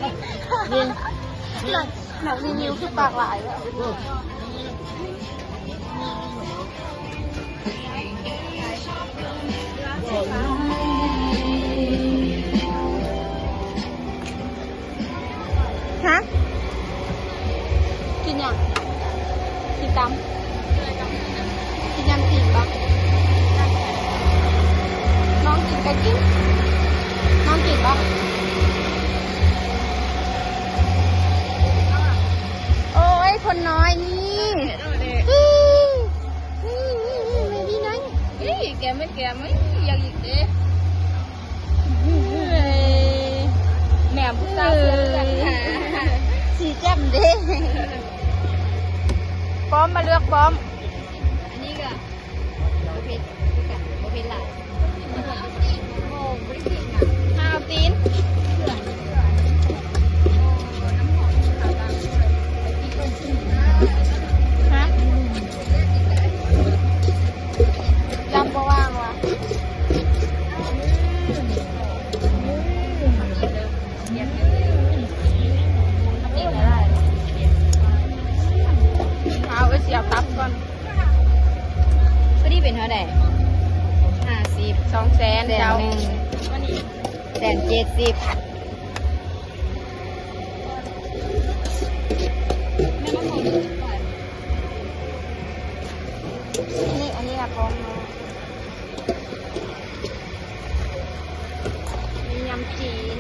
ນີ້ ນັກ ນັກຣີວິວຄືປາກຫຼາຍແລ້ວ. ຮະ? ກິນຫຍັງ? ກິນຕຳ? ກິນຍຳຈີນບໍ່? ນ້ອງກິນກໍກິນ. ນ້ອງກິນບໍ່? ໂອ້ຍ ຄົນນ້ອຍນີ້ ເບບີນ້ອຍ ເອີຍ ແກມ ແກມ ເອີຍ ຢາກອີກເດ້. ເອີຍ ແມ່ຜູ້ສາວເສື້ອເຫຼືອງ ເອີ ສີແຈ່ມເດ້. ປ້ອມ ມາເລືອກປ້ອມ. ອັນນີ້ກໍບໍ່ເຜັດຄືກັນ ບໍ່ເຜັດຫຼາຍ. ໂອ້ ບໍ່ໄດ້ກິນນະ ຫາຕີນ. ຮະ? ລຳບໍ່ວ່າງວ່າ ເອົາ ເອີ ຊິເອົາຕັບກ່ອນ. ຕົວນີ້ເປັນເທົ່າໃດ? ຫ້າສິບ ສອງແສນ ແສນ ເຈົ້າ ໜຶ່ງ ແສນເຈັດສິບ. ອັນນີ້ ອັນນີ້ນະຂອງ ມີຍຳຈີນ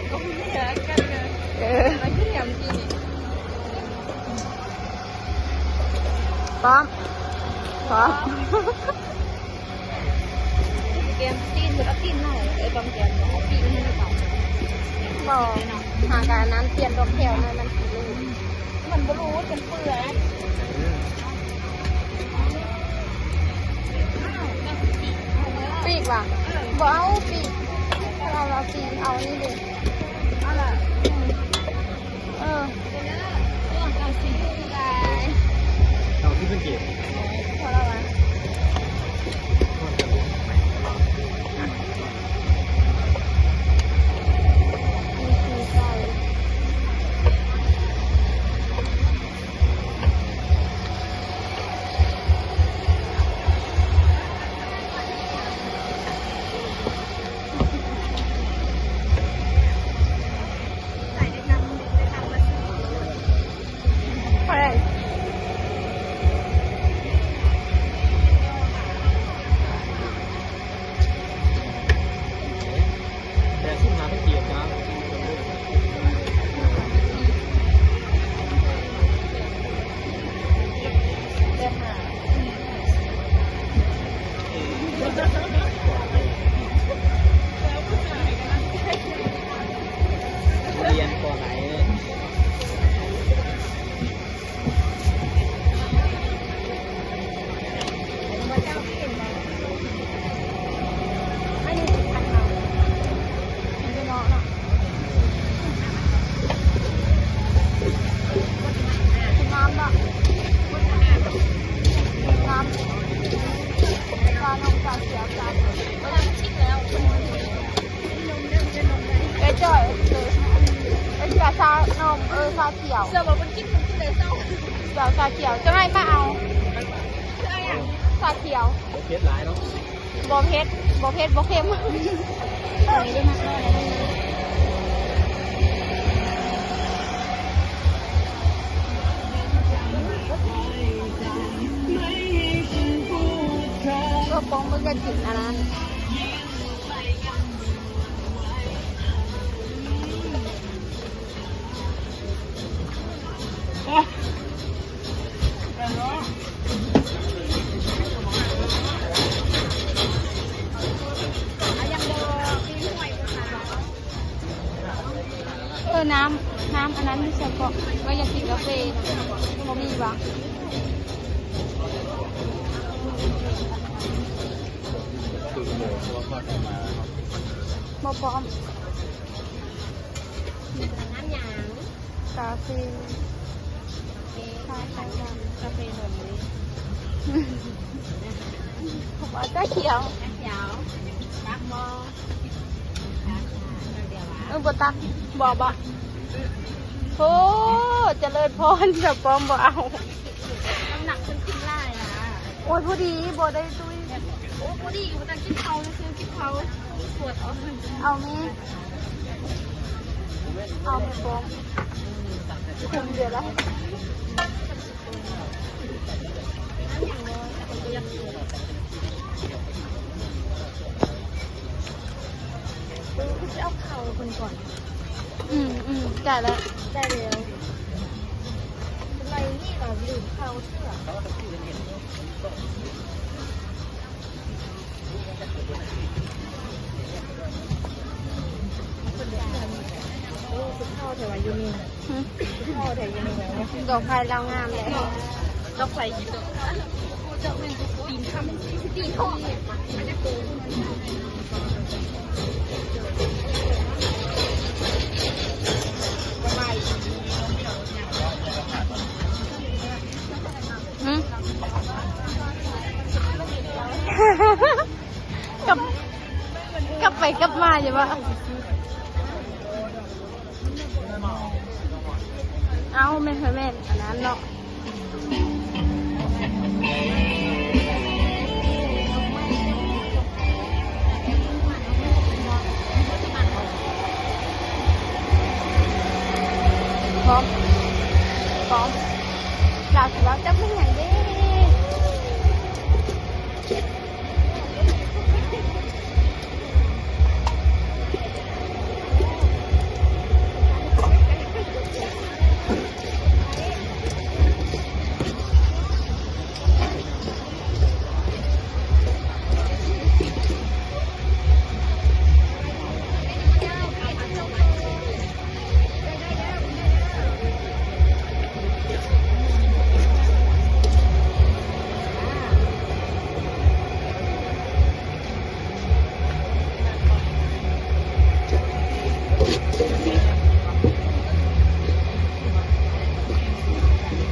ເອີ ມັນຄືຍຳຈີນ. ພ້ອມ ພ້ອມ. ແກມຊີ້ນ ເພິ່ນເອົາຕີນມາໃຫ້ ເອີ ປ້ອມແກມເອົາປີກມາໃຫ້ເຂົາ. ບໍ່ ຫາກະອັນນັ້ນ ປ່ຽນດອກແຂ້ວນັ້ນ ມັນຊິຫຼຸດ ມັນບໍ່ຫຼຸດ ມັນເປື່ອຍ. ປີກຫວາ? ບໍ່ເອົາປີກ ຖ້າເຮົາເອົາຕີນ ເອົານີ້ເດ້. ເອົາລະ ເອີ ເອົາສີ່ ເອົາທີ່ເພິ່ນເກັບ ພໍແລ້ວຫວາ? ແປດສິບຫ້າພັນກີບນະ. ເອື້ອຍຈ້ອຍ ເອີ ເອື້ອຍຈ້ອຍ ຊານົມ ເອີ ຊາຂຽວ ເຊື່ອບໍ່ ເພິ່ນກິນ ເພິ່ນກິນໄດ້ຊາ ເຈົ້າ ຊາຂຽວ ຈັ່ງໃຫ້ມາເອົາ ຊາຂຽວ ບໍ່ເຜັດຫຼາຍເນາະ ບໍ່ເຜັດ ບໍ່ເຜັດ ບໍ່ເຄັມ ເອີ ປ້ອມມັນກໍກິນອັນນັ້ນ. ເອີ ນ້ຳ ນ້ຳອັນນັ້ນຢູ່ໃສເກາະ ວ່າຢາກກິນກາເຟ ບໍ່ມີຫວາ? ບໍ່ພ້ອມ. ນ້ຳຫຍັງ? ກາເຟ ກາເຟ ກາເຟນົມນີ້ ເຂົາວ່າຊາຂຽວ ຊາຂຽວ ຕັກບໍ່? ຕັກ ດຽວວ່າ ເອີ ບໍ່ຕັກ ບໍ່ ບໍ່ ໂອ້ ຈະເລີນພອນ ສາວປ້ອມບໍ່ເອົາ ນ້ຳໜັກເພິ່ນຂຶ້ນຫຼາຍນະ. ໂອ້ຍ ພໍດີ ບໍ່ໄດ້ຕຸ້ຍ. ໂອ້ ພໍດີ ບໍ່ຕ້ອງກິນເຂົ້າ ຄືກິນເຂົ້າ ປວດເອົາ. ເອົາແມ່ ເອົາແມ່ປ້ອມ ຄົນດຽວລະ. ເອີ ຄືຊິເອົາເຂົ້າເພິ່ນກ່ອນ. ອືມ ອືມ ໄດ້ແລ້ວ ໄດ້ແລ້ວ. ສະໄໝນີ້ລະລືມເຂົ້າເທື່ອ. ໂອ້ ຄືເຂົ້າແທ້ວ່າຢູ່ນີ້. ຫືມ ຄືເຂົ້າແທ້ຢູ່ນີ້. ດອກໄຟລາວງາມເດ ດອກໄຟຢູ່ຕົວ ດອກໜຶ່ງຕີນຄຳ ຕີນທອງ. ຫືມ ກັບ ກັບໄປກັບມາຢູ່ບໍ່? ເອົ້າ ແມ່ນ ແມ່ນ ອັນນັ້ນເນາະ. ພ້ອມ ພ້ອມ ລາວຊິເວົ້າຈັກແມ່ນຫຍັງເດ້.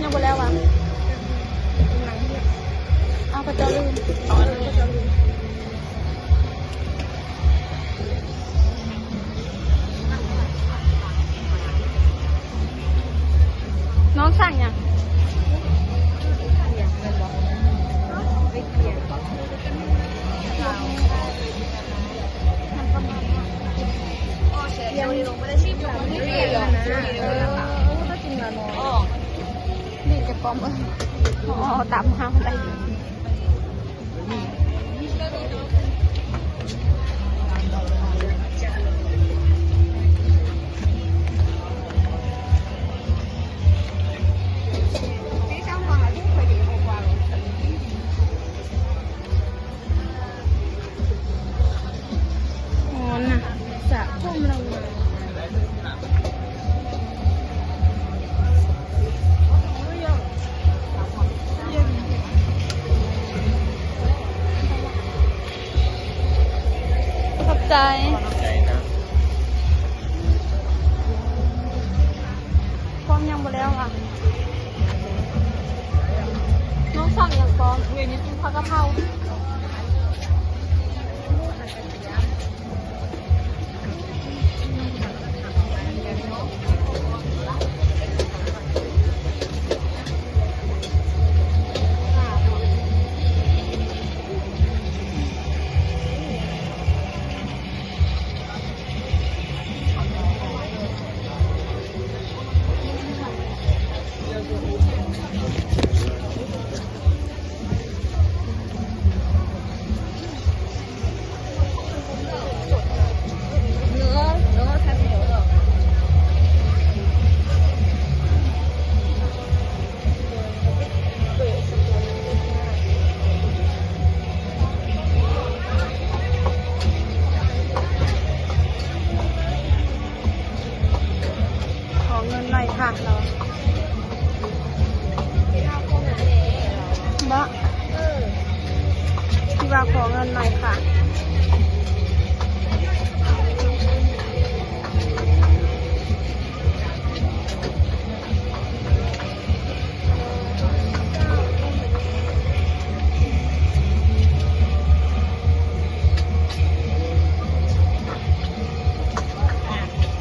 ຍັງບໍ່ແລ້ວຫວາ? ເອົາ ເຂົາເຈົ້າລືມ ເຂົາເຈົ້າລືມ. ນ້ອງສັ່ງຫຍັງ? ນີ້ຈະປ້ອມເອີຍ ອໍ ຕາມມາບໍ່ໄດ້. ຮ້ອນນະ ສະຜົມລາວມາ. ຂອບໃຈ. ປ້ອມຍັງບໍ່ແລ້ວຫວາ? ນ້ອງສັ່ງຫຍັງປ້ອມ? ເອີຍ ນີ້ກິນຜັກກະເພົາ. ຂໍເງິນໜ້ອຍຄ່ະ ເນາະ ບໍ່? ເອີ ທີ່ວ່າຂໍເງິນໜ້ອຍຄ່ະ. ຂ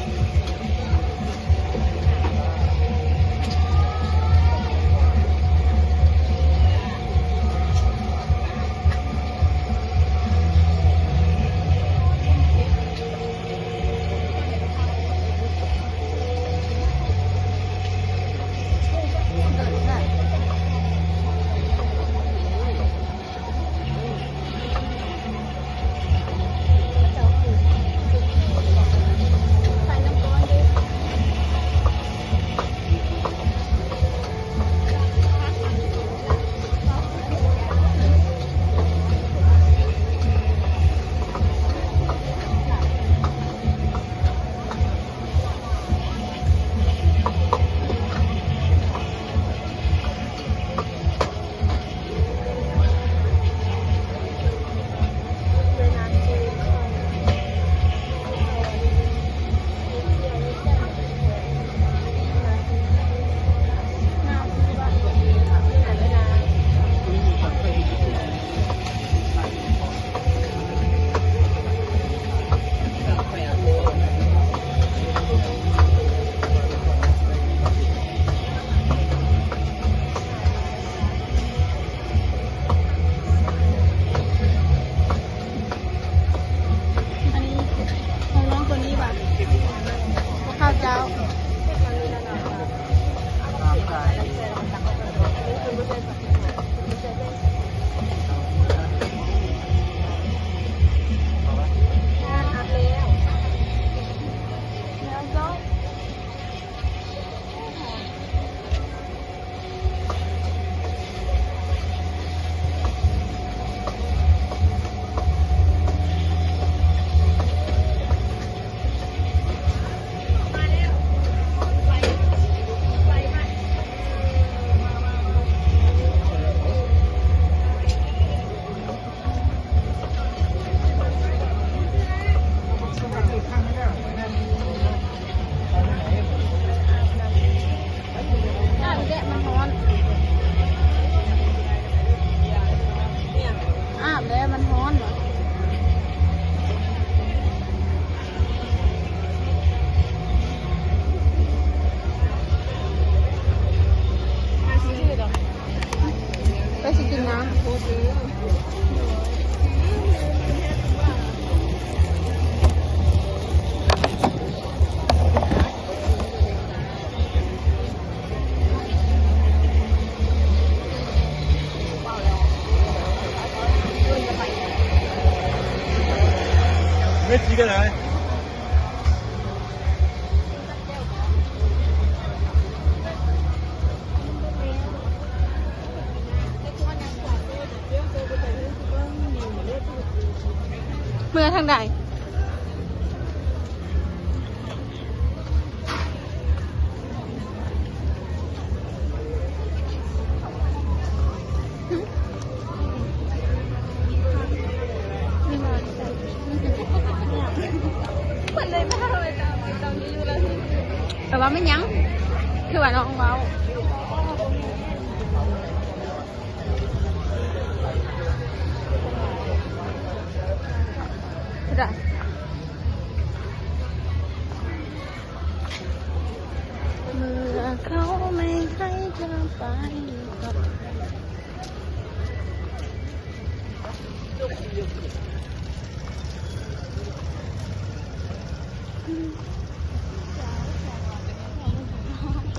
ເມືອທາງໃດ? ແຕ່ວ່າແມ່ນຫຍັງ? ຄືວ່ານ້ອງເວົ້າ ເມື່ອເຂົາໄມ່ໃຫ້ເຈົ້າໄປ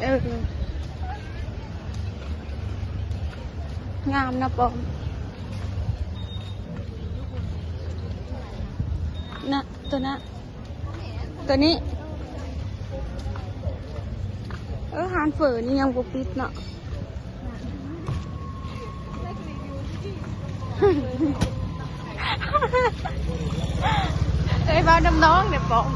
ເອີ ງາມນະປ້ອມ ນະ ໂຕນະ ໂຕນີ້ ເອີ ຮ້ານເຝີນີ້ຍັງບໍ່ປິດເນາະ. ເອີຍ ເວົ້ານຳນ້ອງແດ່ປ້ອມ.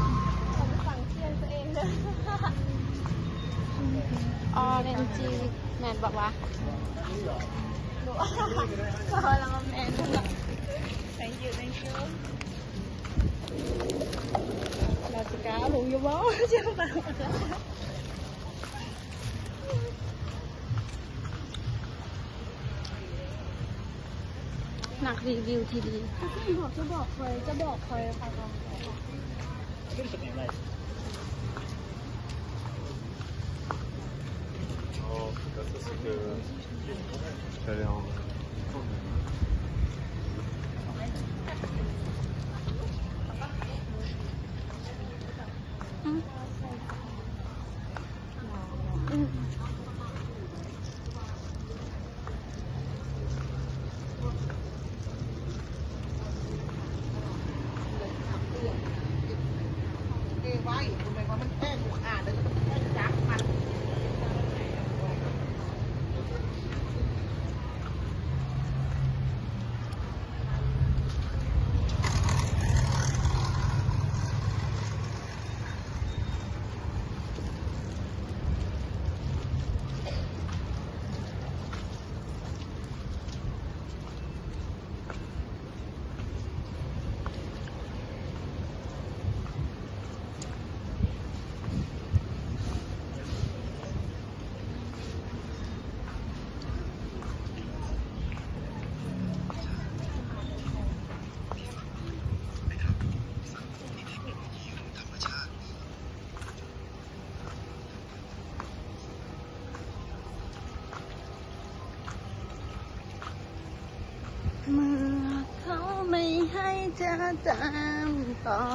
ອໍເຣນຈີ ແມ່ນບໍ່ວະ? ແມ່ນ. Thank you, thank you. ລາວຊິກ້າລົງຢູ່ບໍ່? ນັກຣີວິວທີ່ດີ. ຈະບອກ ຈະບອກຂ້ອຍ ຈະບອກຂ້ອຍ ຂ້ອຍບອກ. ເມື່ອເຂົາໄມ່ໃຫ້ເຈົ້າຕາມຕໍ່.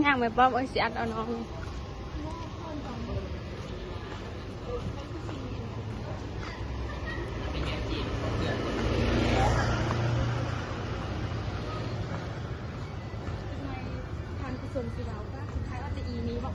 ຍ່າງໄປປ້ອມ ເອີຍ ຊິອັດເອົານ້ອງ. ທ່ານຜູ້ຊົມຊິເວົ້າ ກໍສຸດທ້າຍວ່າຈະອີນີ້ບໍ່?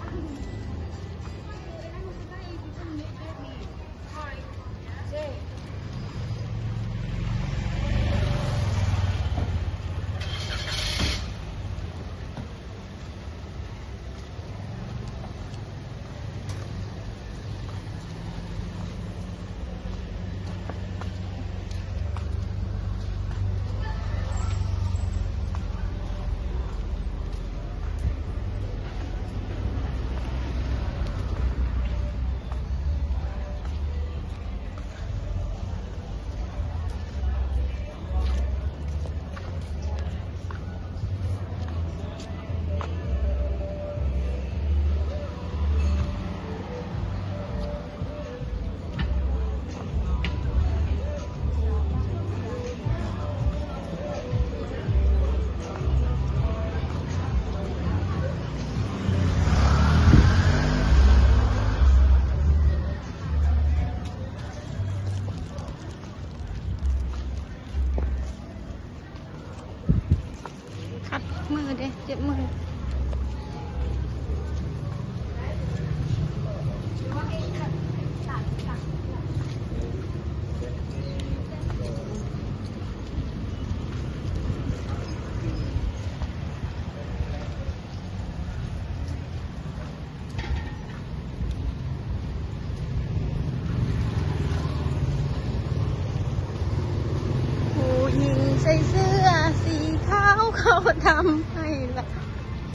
ເສື້ອສີຂາວເຂົາທຳໃຫ້ລະ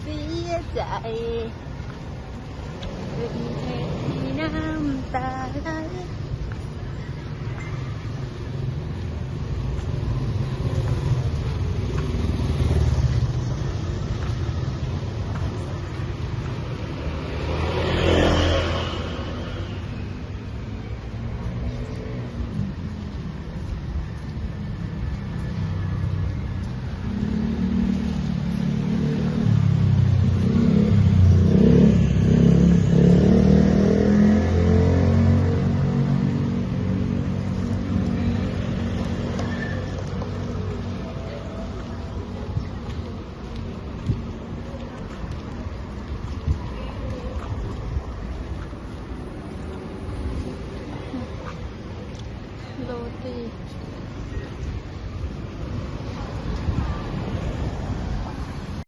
ເສຍໃຈ ເປັນເຫດໃຫ້ນ້ຳຕາໄຫຼ. ໂຣຕີ